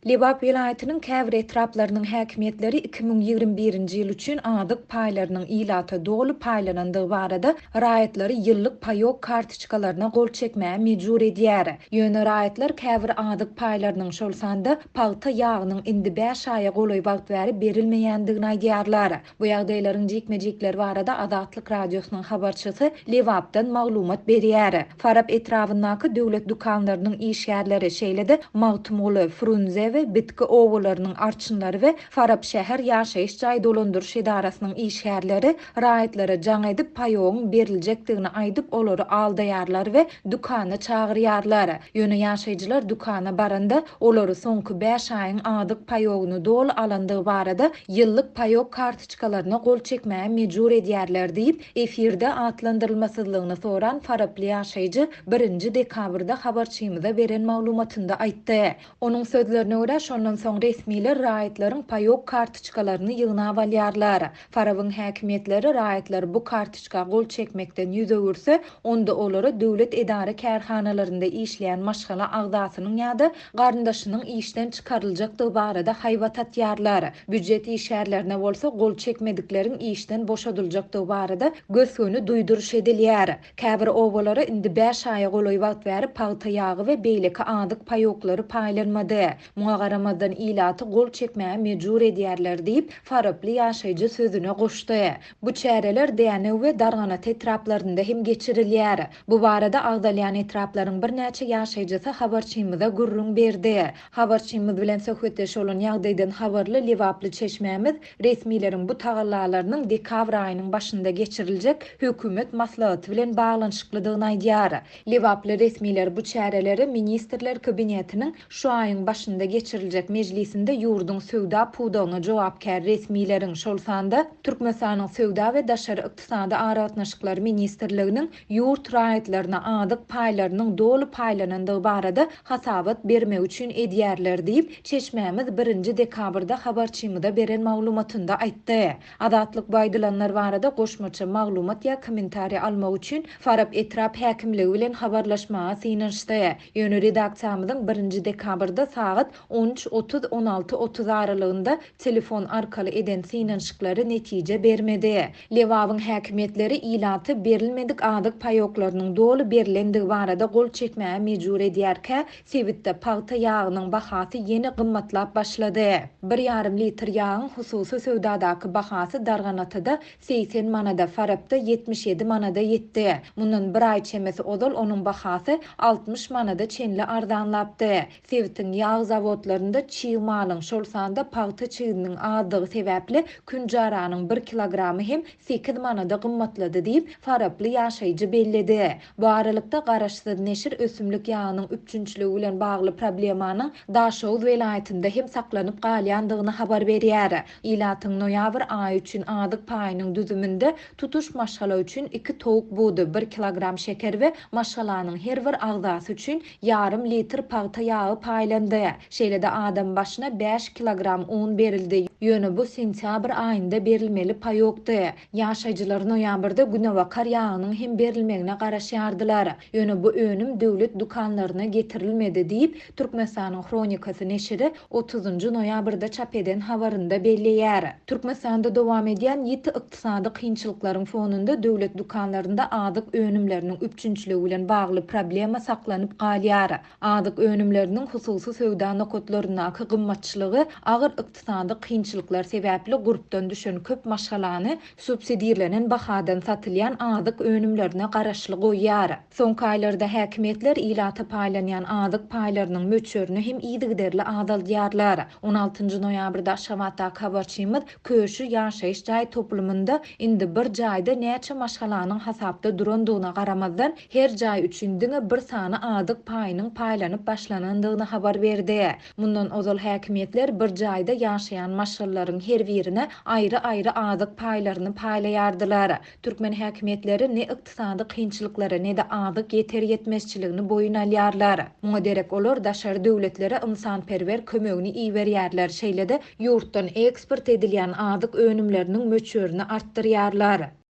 Lebap welaýatynyň käbir etraplarynyň häkimiýetleri 2021-nji ýyl üçin azyk paýlarynyň ilata doly paýlanandygy barada raýatlary ýyllyk paýok kartoçkalaryna gol çekmäge mejbur edýär. Ýöne raýatlar käbir azyk paýlarynyň, şol sanda pagta ýagynyň indi bäş aýa golaý wagt bäri berilmeýändigini aýdýarlar. Bu ýagdaýlaryň jikme-jikleri barada Azatlyk Radiosynyň habarçysy Lebapdan maglumat berýär. Farap etrabyndaky döwlet dükanlarynyň işgärleri, şeýle-de Magtymguly, Frunze we Bitki obalarynyň arçynlary we Farap şäher ýaşaýyş jaý dolandyryş edarasynyň işgärleri raýatlara jaň edip, paýogyň beriljekdigini aýdyp, olary aldaýarlar we dükana çagyrýarlar. Ýöne ýaşaýjylar dükana baranda, olary soňky bäş aýyň azyk paýogyny doly alandygy barada ýyllyk paýok kartoçkalaryna gol çekmäge mejbur edýärler diýip, efirde atlandyrylmasyzlygyny soran faraply ýaşaýjy birinji dekabrda habarçymyza beren maglumatynda aýtdy. Onuň sözlerine görä, şondan soň resmiler raýatlaryň paýok kartoçkalaryny ýygnap alýarlar. Farabyň häkimiýetleri raýatlar bu kartoçka gol çekmekden ýüz öwürse, onda olara döwlet edara-kärhanalarynda işleýän maşgala agzasynyň ýa-da garyndaşynyň işden çykaryljakdygy barada haýbat atýarlar. Býujet işgärlerine bolsa gol çekmedikleriň işden boşadyljakdygy barada gös-göni duýduryş edilýär. Käbir obalara indi bäş aýa golaý wagt bäri pagta ýagy we beýleki azyk paýoklary paýlanmady. Muňa garamazdan ilaty gol çekmäge mejbur edýärler diýip, faraply ýaşaýjy sözüne goşdy. Bu çäreler Dänew we Darganata etraplarynda hem geçirilýär. Bu barada agzalýan etraplaryň birnäçe ýaşaýjysy habarçymyza gürrüň berdi. Habarçymyz bilen söhbetdeş bolan ýagdaýdan habarly lebaply çeşmämiz resmileriň bu tagallalarynyň dekabr aýynyň başynda geçiriljek hökümet maslahaty bilen baglanyşyklydygyny aýdýar. Lebaply resmiler bu çäreleri Ministrler Kabinetiniň şu aýyň başynda geçiriljek mejlisinde ýurduň söwda pudagyna jogapkär resmileriň, şol sanda Türkmenistanyň Söwda we daşary ykdysady aragatnaşyklar ministrliginiň ýurt raýatlaryna azyk paýlarynyň doly paýlanandygy barada hasabat bermegi üçin edýärler diýip, çeşmämiz birinji dekabrda habarçymyza beren maglumatynda aýtdy. Azatlyk bu aýdylanlar barada goşmaça maglumat ýa kommentariý almak üçin Farap etrap häkimligi bilen habarlaşmaga synanyşdy. Ýöne redaksiýamyzyň birinji dekabrda sagat on üç otuz, on alty otuz aralygynda telefon arkaly eden synanyşyklary netije bermedi. Lebabyň häkimiýetleri ilaty berilmedik azyk paýoklarynyň doly berlendigi barada gol çekmäge mejbur edýärkä, sebitde pagta ýagynyň bahasy ýene gymmatlap başlady. Bir ýarym litr ýagyň hususy söwdadaky bahasy Darganatada 80 manada, Farapda 77 manada ýetdi. Mundan bir aý çemesi ozal onuň bahasy 60 manada çenli arzanlapdy. Sebitiň ýag zawodlarynda çig malyň, şol sanda pagta çigidiniň azdygy sebäpli künjaranyň bir kilogramy hem sekiz manada gymmatlady diýip, faraply ýaşaýjy belledi. Bu aralykda, garaşsyz neşir ösümlik ýagynyň üpjünçiligi bilen bagly problemanyň Daşoguz welaýatynda hem saklanyp galýandygyny habar berýär. Ilatyň noýabr aýy üçin azyk paýynyň düzüminde tutuş maşgala üçin iki towuk budy, bir kilogram şeker we maşgalanyň her bir agzasy üçin ýarym litr pagta ýagy paýlandy. Şeýle-de adam başyna bäş kilogram un berildi, ýöne bu sentýabr aýynda berilmeli paýokdy. Ýaşaýjylar noýabrda günebakar ýagynyň hem berilmegine garaşýardylar. Ýöne bu önüm döwlet dükanlaryna getirilmedi diýip, Türkmenistanyň Hronikasy neşiri otuzynjy noýabrda çap eden habarynda belleýär. Türkmenistanda dowam edýän ýiti ykdysady kynçylyklaryň fonunda döwlet dükanlarynda azyk önümleriniň üpjünçiligi bilen bagly problema saklanyp galýar. Azyk önümleriniň hususy söwda nokatlaryndaky gymmatçylygy agyr ykdysady kynçylyklar sebäpli gurpdan düşen köp maşgalany subsidirlenen bahadan satylýan azyk önümlerine garaşly goýýar. Soňky aýlarda häkimiýetler ilata paýlanýan azyk paýlarynyň möçberini hem yzygiderli azaldýarlar. On altynjy noýabrda Aşgabatdaky habarçymyz Köşi ýaşaýyş jaý toplumynda indi bir jaýda näçe maşgalanyň hasapda durandygyna garamazdan, her jaý üçin diňe bir sany azyk paýynyň paýlanyp başlanandygyny habar berdi. Mundan ozal häkimiýetler bir jaýda ýaşaýan maşgalalaryň her birine aýry-aýry azyk paýlaryny paýlaýardylar. Türkmen häkimiýetleri ne ykdysady kynçylyklary, ne-de azyk ýeter-ýetmezçiligini boýun alýarlar. Muňa derek olar daşary döwletlere ynsanperwer kömegini iberýärler, şeýle-de ýurtdan eksport edilýän azyk önümleriniň möçberini artdyrýarlar.